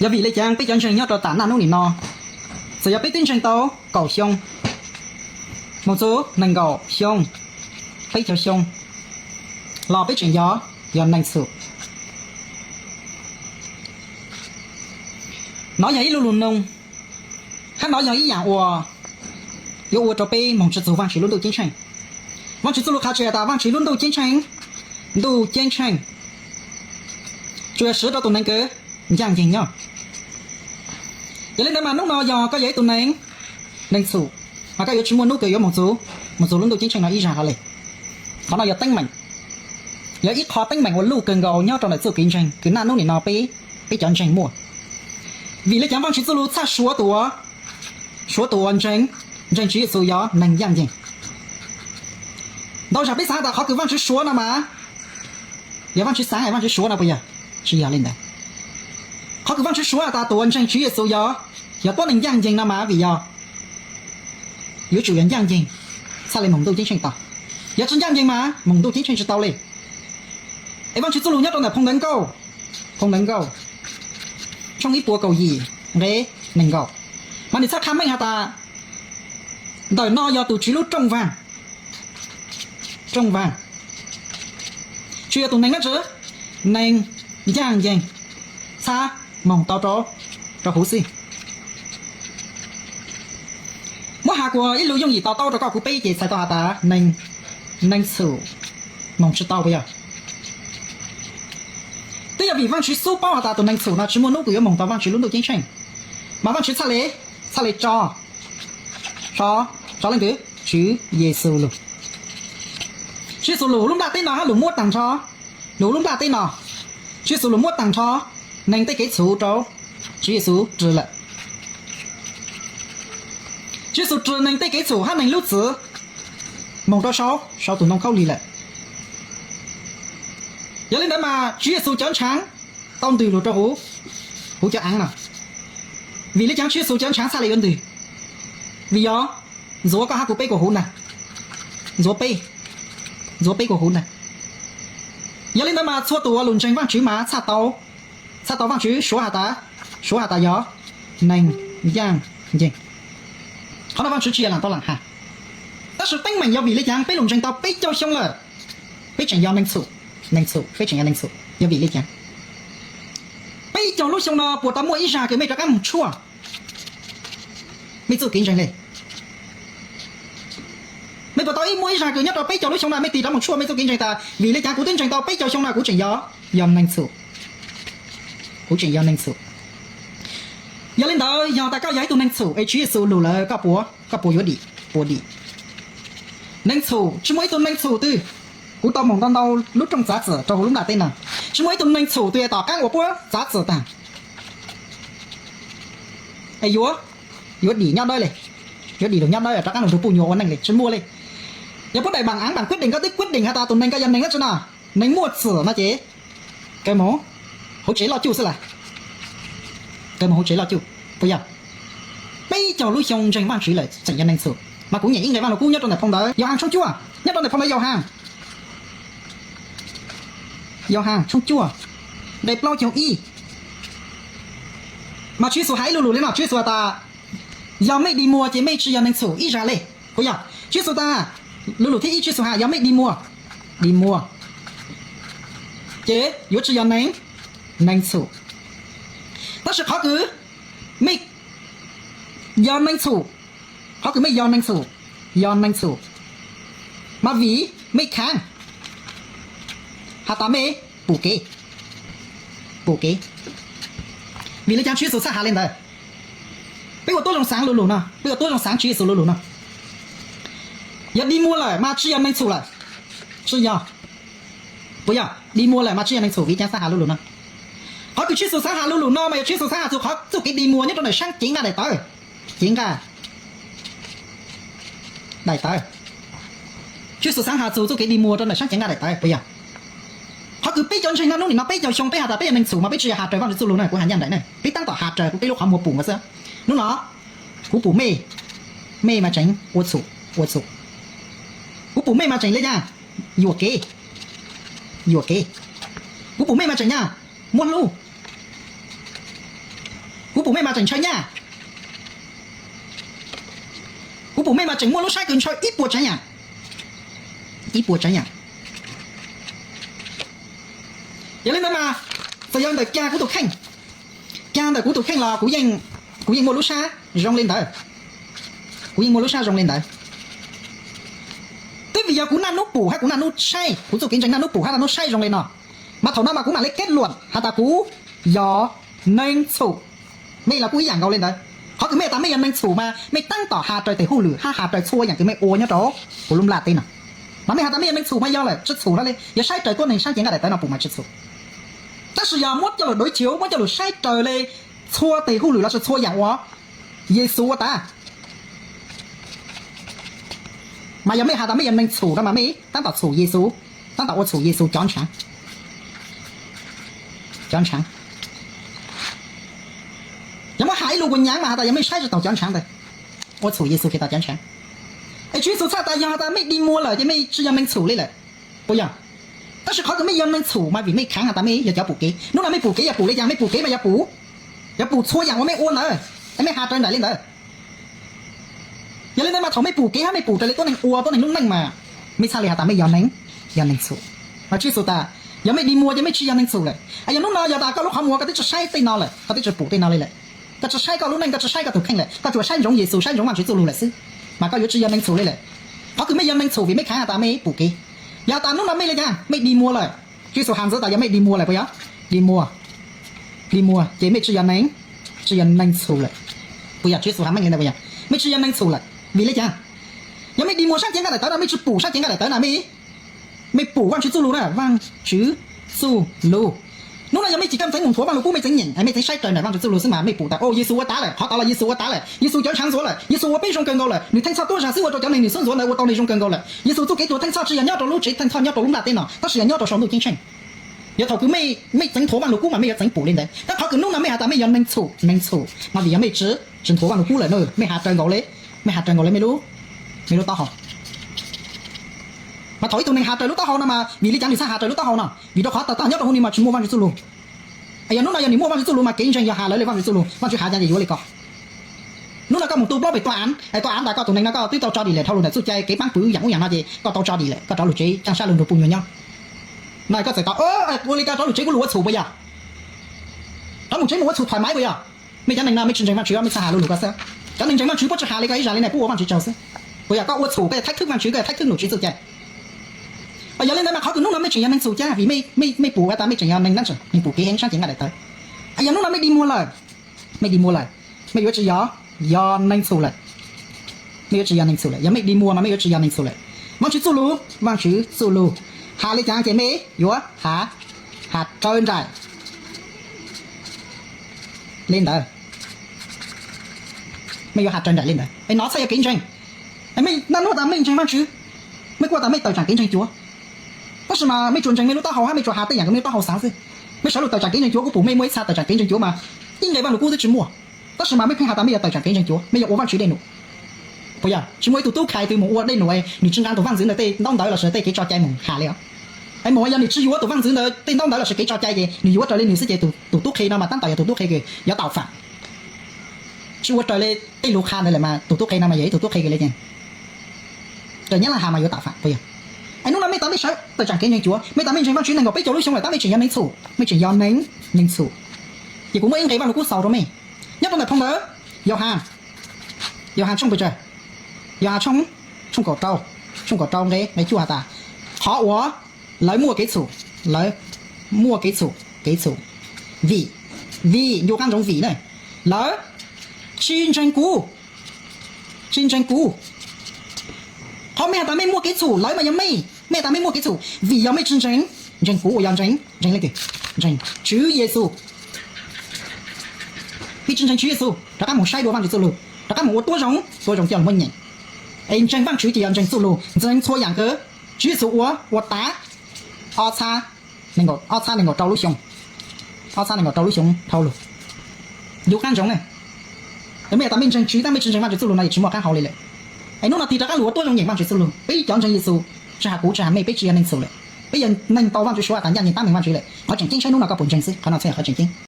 Yog vim li cas peb cov ntseeg nyob rau tam naj nub nim no, txawm yog peb twb ntseeg tau kaum xyoo, mus txug nees nkaum xyoo, peb caug xyoo, los peb tseem yog, yog neeg txhum? Nov yog ib lub lug noog, hab nov yog ib yaam uas yuav ua rau peb moog tsi txug Vaajtswv lub ntuj ceeb tsheej. Vaajtswv txuj lug qha tseg has tas Vaajtswv lub ntuj ceeb tsheej, ntuj ceeb tsheej tsuas yog swv rau tus neeg kws ncaaj nceeg nyob. Yog li ntawd mas nub no yog koj yog ib tug neeg, neeg txhum, mas koj yuav tsi muaj nub kws yuav moog txug, moog txug lub ntuj ceeb tsheej no ib zag hlo le. Qhov no yog teeb meem, yog ib qho teeb meem uas luj kawg nkaus nyob rau ntawm txuj kev ntseeg kws naj nub nim no peb, peb cov ntseeg muaj. Vim li cas Vaajtswv txuj lug txhaj suav tus uas, suav tus uas ntseeg, ntseeg Tswv Yexus yog neeg ncaaj nceeg? Ntau zag peb xaav tas qhov kws Vaajtswv suav no mas yog Vaajtswv xaav es Vaajtswv suav no puas yog? Tsi yog li ntawd. Qhov kws Vaajtswv suav has tas tus uas ntseeg Tswv Yexus yog, yog tuab neeg ncaaj nceeg no mas vim yog yuav tsum yog ncaaj nceeg txhaj le moog ntuj ceeb tsheej tau. Yog tsi ncaaj nceeg mas moog ntuj ceeb tsheej tsi tau le. Es Vaajtswv txuj lug nyob rau ntawm phoo Ntawv Nkauj, phoo Ntawv Nkauj tshooj ib puas kaum yim nqe nees nkaum, mas nwg txhaj qha meej has tas ntawm no yog tus Tswv lub rooj vaag, rooj vaag, tsuas yog tus neeg dlaab tsi? Neeg ncaaj nceeg txhaj moog tau rau, rau huv xwb. Muab has kuas ib lug yooj yim to taub rau koj kuv peb ces txhais tau has tas neeg, neeg txhum moog tsi tau puas yog? Twb yog vim Vaajtswv xub paub has tas tus neeg txhum no tsi muaj nub kws yuav moog tau Vaajtswv lub ntuj ceeb tsheej, mas Vaajtswv txhaj le, txhaj le tso, tso, tso leej twg? Tswv Yexus lug. Tswv Yexus lug huv lub nplaj teb no hab lug muab taag nrho, lug huv lub nplaj teb no, Tswv Yexus lug muab taag nrho neeg tej kev txhum rau Tswv Yexus rwg lawm. Tswv Yexus rwg neeg tej kev txhum hab neeg lub txwv moog rau saum, saum tus ntoo khaub lig lawm. Yog li ntawd mas Tswv Yexus cov ntshaav tau ntws lug rau huv, huv cov aav no. Vim li cas Tswv Yexus cov ntshaav txhaj le yuav ntws? Vim yog ntxuav koj hab kuv peb kuas huv ntag, ntxuav peb, ntxuav peb kuas huv ntag. Yog li ntawd mas txhua tus uas lug ntseeg Vaajtswv mas txhaj tau, txhaj tau Vaajtswv suav has tas, suav has tas yog neeg ncaaj nceeg. Qhov no Vaajtswv tsi yog laam tau laam has. Tab sis teeb meem yog vim li cas peb lug ntseeg tau peb caug xyoo lawm, peb tseem yog neeg txhum, neeg txhum, peb tseem yog neeg txhum yog vim li cas? Peb caug lub xyoo no puas tau muaj ib zag kws mej rov qaab moog tshuaj mej txuj kev ntseeg le? Mej puas tau ib muaj ib zag kws nyob rau peb caug lub xyoo no mej tig rov moog tshuaj mej txuj kev ntseeg tas vim li cas kuv twb ntseeg tau peb caug xyoo no kuv tseem yog, yog neeg txhum, kuv tseem yog neeg txhum? Yog li ntawd yog tas koj yog ib tug neeg txhum es Tswv Yexus lug lawm koj puas, koj puas yuav dim, puas dim? Neeg txhum tsi muaj ib tug neeg txhum twg, kuv tau moog ntau ntau lub rooj txav txim rau huv lub nplaj teb no, tsi muaj ib tug neeg txhum twg tom qaab uas puab txav txim taag es yuav, yuav dim nyob dawb le, yuav dim lug nyob dawb rov qaab lug nrug puj nyuas ua neej le, tsi muaj le. Yog puab daim bản án bản quyết định koj twb quyết định has tas tus neeg koj yog neeg dlaab tsi no, neeg muaj txim no ces kaw moog huv tsev loj cuj xwb lawm, kaw moog huv tsev loj cuj puas yog? Peb caug lub xyoo ntseeg Vaajtswv lawm tseem yog neeg txhum. Mas kuv nyem ib nqe Vaaj Lug Kub nyob rau ntawm phoo ntawv Yauhas tshooj cuaj, nyob rau ntawm phoo ntawv Yauhas, Yauhas tshooj cuaj, nqe plaub caug ib. Mas Tswv Yexus has ib lo lus le no, Tswv Yexus has tas yog mej dig muag ces mej tsi yog neeg txhum ib zag le, puas yog? Tswv Yexus tas, lo lus thib ib Tswv Yexus has yog mej dig muag, dig muag ces yuav tsi yog neeg, neeg txhum. Tab sis qhov kws mej yog neeg txhum, qhov kws mej yog neeg txhum, yog neeg txhum, mas vim mej khaav has tas mej pum kev, pum kev. Vim li cas Tswv Yexus txhaj has le ntawd? Peb ua tuab zoo xaav lo lus no, peb ua tuab zoo xaav Tswv Yexus lo lus no. Yog dig muag lawm mas tsi yog neeg txhum lawm, tsi yog, puas yog? Dig muag lawm mas tsi yog neeg txhum, vim cas txhaj has lo lus no? Qhov kws Tswv Yexus txhaj has lo lus no mas yog Tswv Yexus txhaj has txug qhov txuj kev dig muag nyob rau ntawm saab cev nqaj daim tawv, cev nqaj daim tawv. Tswv Yexus txhaj has txug txuj kev dig muag rau ntawm saab cev nqaj daim tawv, puas yog? Qhov kws peb cov ntseeg naj nub nim no peb caug xyoo peb has tas peb yog neeg txhum mas peb tsi yog has raws Vaajtswv txuj lug na, kuv has nyaj nraim na, peb taab tom has raws kuv peb lub qhov muag pum ko xwb. Nub no kuv pum mej, mej mas tseem ua txhum, ua txhum. Kuv pum mej mas tseem le caag? Yuam kev, yuam kev. Kuv pum mej mas tseem nyaj? Muab hlub. Kuv pum mej mas tseem ntshaw nyaj. Kuv pum mej mas tseem muaj lub sab kws ntshaw ib puas tsav yam. Ib puas tsav yam. Yog li ntawd mas, txawm yog ntawm kag kuv tus kheej, kag ntawm kuv tus kheej los kuv yeej muaj lub sab zoo li ntawd. Kuv yeej muaj lub sab zoo li ntawd. Twb vim yog kuv naj nub pum hab kuv naj nub saib, kuv txuj kev ntseeg naj nub pum hab naj nub saib zoo li no, mas thaum no mas kuv mam li keb luam has tas kuv yog neeg txhum. Mej los kuj ib yam nkaus li ntawd. Qhov kws mej has tas mej yog neeg txhum mas mej tab tom has raws tes hauj lwm hab has raws txhua yam kws mej ua nyob rau kuv lub nplaj teb no. Mas mej has tas mej yog neeg txhum mas yog lawm, tsi txhum hlo li, yog saib raws tuab neeg sab cev nqaj daim tawv no pum mas tsi txhum. Tab sis yog muab coj lug dov chiv, muab coj lug saib raws li txhua tes hauj lwm lossis txhua yam uas Yexus ua tas, mas yog mej has tas mej yog neeg txhum no mas mej tab tom txhum Yexus, tab tom ua txhum Yexus cov ntshaav. Cov ntshaav. Yog muab has ib lus kuv nyaav mas has tas yog mej saib tsi taus cov ntshaav ntawd, ua txhum Yexus Khetos cov ntshaav. Es Tswv Yexus txhaj tas yog has tas mej dig muag lawm ces mej tsi yog neeg txhum li lawm, puas yog? Tab sis qhov kws mej yog neeg txhum mas vim mej khaav has tas mej yog cov pum kev. Hnub no mej pum kev yog pum li cas? Mej pum kev mas yog pum, yog pum txhua yam uas mej ua ntawd, es mej has raws nraim li ntawd. Yog li ntawd mas thaum mej pum kev hab mej pum raws li tuab neeg ua tuab neeg lub neej mas mej txhaj li has tas mej yog neeg, yog neeg txhum. Mas Tswv Yexus tas yog mej dig muag ces mej tsi yog neeg txhum lawm. Es yog hnub no yog tas koj lub qhov muag koj twb tsi saib tej no lawm, koj twb tsi pum tej no li lawm, koj tsi saib koj lub neej, koj tsi saib koj tus kheej lawm, koj tsuas saib ntsoov Yexus, saib ntsoov Vaajtswv txuj lug lawm xwb, mas koj yuav tsi yog neeg txhum li lawm. Qhov kws mej yog neeg txhum vim mej khaav has tas mej pum kev. Yog tas hnub no mej li cas? Mej dig muag lawm. Tswv Yexus has ntxiv tas yog mej dig muag lawm puas yog? Dig muag, dig muag ces mej tsi yog neeg, tsi yog neeg txhum lawm. Puas yog? Tswv Yexus has meej li ntawd puas yog? Mej tsi yog neeg txhum lawm. Vim li cas? Yog mej dig muag sab cev nqaj daim tawv no, mej tsi pum sab cev nqaj daim tawv no, mej, mej pum Vaajtswv txuj lug na, Vaajtswv txuj lug. Hnub no yog mej tsis kam txeev mus nthuav Vaaj Lug Kub, mej txeev nyeem, mej txeev saib raws nraim Vaajtswv txuj lug xwb mas mej pum tas, o, Yexus ua tas lawm, qhov tod los Yexus ua tas lawm, Yexus cov ntshaav ntxuav lawm, Yexus ua peb zoo kawg nkaus lawm, nws theej txhoj tuab zag xwb ua rau cov neeg nws xub ntxuav ntawd ua tau neeg zoo kawg nkaus lawm. Yexus txuj kev tuag theej txhoj tsi yog nyob rau lub tsev theej txhoj nyob rau lub nplaj teb no, tab sis yog nyob rau sau ntuj ceeb tsheej. Yog thaum kws mej txeev nthuav Vaaj Lug Kub mas mej yuav txeev pum li ntawd. Tab qhov kws hnub no mej has tas mej yog neeg txhum, neeg txhum, mas vim yog mej tsi, tsi nthuav Vaaj Lug Kub lawm na, mej has raws nkaus li, mej has raws nkaus li mej lub, mej lub taub hau. Mas thaum ib tug neeg has raws lub taub hau no mas vim li cas nws txhaj has raws lub taub hau no? Vim rau qhov tas tag nyob rau hauv nws mas tsis muaj Vaajtswv txuj lug. Es yog hnub no yog nws muaj Vaajtswv txuj lug mas kev ntseeg yog has lawv li Vaajtswv txuj lug, Vaajtswv has cas ces yuav li ko. Hnub no koj mus tu plaub pem tua av, es tua av tas koj tus neeg no koj twb tau tso dim lawm dhau lug ntawm txuj cai kev paab pwv yaam ub yaam no ces koj tau tso dim lawm, koj rov lug tsev caaj sab lug nrug puj nyuag nyob. No koj txawm tau, ua li ko rov lug tsev kuv lug ua txhum puas yog? Rov mus tsev mus ua txhum thuam maiv puas yog? Mej cov neeg no mej tsi ntseeg Vaajtswv, mej txhaj has lu lug ko xwb. Cov neeg ntseeg Vaajtswv puab tsi has li ko ib zag li ne, puab ua Vaajtswv tsaug xwb. Puas yog? Koj ua txhum koj thaib thwb Vaajtswv, koj thaib thwb lub tsev txuj cai. Yog li ntawd mas qhov kws hnub no mej tseem yog neeg txhum ca, vim mej pum tas mej tseem yog neeg dlaab tsi, neeg pum kev heev sab cev nqaj daim tawv. Yog hnub no mej dig muag lawm, mej dig muag lawm, mej yuav tsi yog, yog neeg txhum lawm. Mej yuav tsi yog neeg txhum lawm, yog mej dig muag mas mej yuav tsi yog neeg txhum lawm. Vaajtswv txuj lug, Vaajtswv txuj lug has li cas ces mej yuav has, has raws nraim li ntawd. Mej yuav has raws nraim li ntawd es no txhaj yog kev ntseeg. Mej naj nub tas mej ntseeg Vaajtswv, mej kuj tas mej tawm tsaam kev ntseeg cuav, tab sis mas mej tsuas ntseeg mej lub taub hau hab mej tsuas has tej yaam kws mej lub taub hau xaav xwb. Mej sawv lug tawm tsaam kev ntseeg cuav, kuv pum mej muaj ib txha tawm tsaam kev ntseeg cuav mas ib nqe Vaaj Lug Kub twb tsi muaj, tab sis mas mej pheej has tas mej yog tawm tsaam kev ntseeg cuav, mej yog ua Vaajtswv dej num. Puas yog? Tsi muaj ib tug tub khai twg mus ua dej num es nws tsi nqaa tus vaaj ntxwv ntawd tej ntaub ntawv lossis tej kev tso cai mus has li os. Es mus yog nws tsi yuav tus vaaj ntxwv ntawd tej ntaub ntawv lossis kev tso cai ces nws yuav raws li nws xwb ces tus tub qhe no mas tab tom yog tus tub qhe kws yuav tau faam. Tsi ua raws li tej lug qha ntawd lawm mas tus tub qhe no mas yog ib tug tub qhe kws li ces raws Nyab Laj has mas yuav tau faam puas yog? Es hnub no mej tas mej sawv tawm tsaam kev ntseeg cuav, mej tas mej ntseeg Vaajtswv nees nkaum peb caug lub xyoo lawm tab mej tseem yog neeg txhum, mej tseem yog neeg, neeg txhum. Ces kuv muaj ib nqe Vaaj Lug Kub xaus rau mej nyob rau ntawm phoo ntawv Yauhas, Yauhas tshooj pes tsawg? Yauhas tshooj, tshooj kaum rau, tshooj kaum rau nqe, nqe cuaj has tas, qhov uas lawv muaj kev txhum, lawv muaj kev txhum, kev txhum, vim, vim ncu qaab ntsoov vim na, lawv tsi ntseeg kuv, tsi ntseeg kuv. Qhov mej has tas mej muaj kev txhum lawv mas yog mej, mej has tas mej muaj kev txhum vim yog mej tsi ntseeg, ntseeg kuv uas yog ntseeg, ntseeg leej twg? Ntseeg Tswv Yexus. Mej tsi ntseeg Tswv Yexus, rov qaab mus saib dua Vaajtswv txuj lug, rov qaab mus ua tuab zoo, tuab zoo coj lug muaj nyeem. Es ntseeg Vaajtswv ces yog ntseeg txuj lug, ntseeg txhua yaam kws Tswv Yexus ua, ua tas ob txhab nees nkaum, ob txhab nees nkaum rau lub xyoo, ob txhab nees nkaum rau lub xyoo dhau lug. Ncu qaab ntsoov na, mej has tas mej ntseeg Tswv tab mej tsi ntseeg Vaajtswv txuj lug no yog tsi muaj qaab hau li lawm. Es hnub no tig rov qaab lug ua tuab zoo nyeem Vaajtswv txuj lug, peb cov ntseeg Yexus, tsi has kuv tsi has mej, peb tsi yog neeg txhum lawm. Peb yog neeg tau Vaajtswv suav tas ncaaj nceeg tab meeg Vaajtswv lawm. Qhov tseem ceeb saib hnub no koj puas ntseeg xwb, qhov no txhad yog qhov tseem ceeb.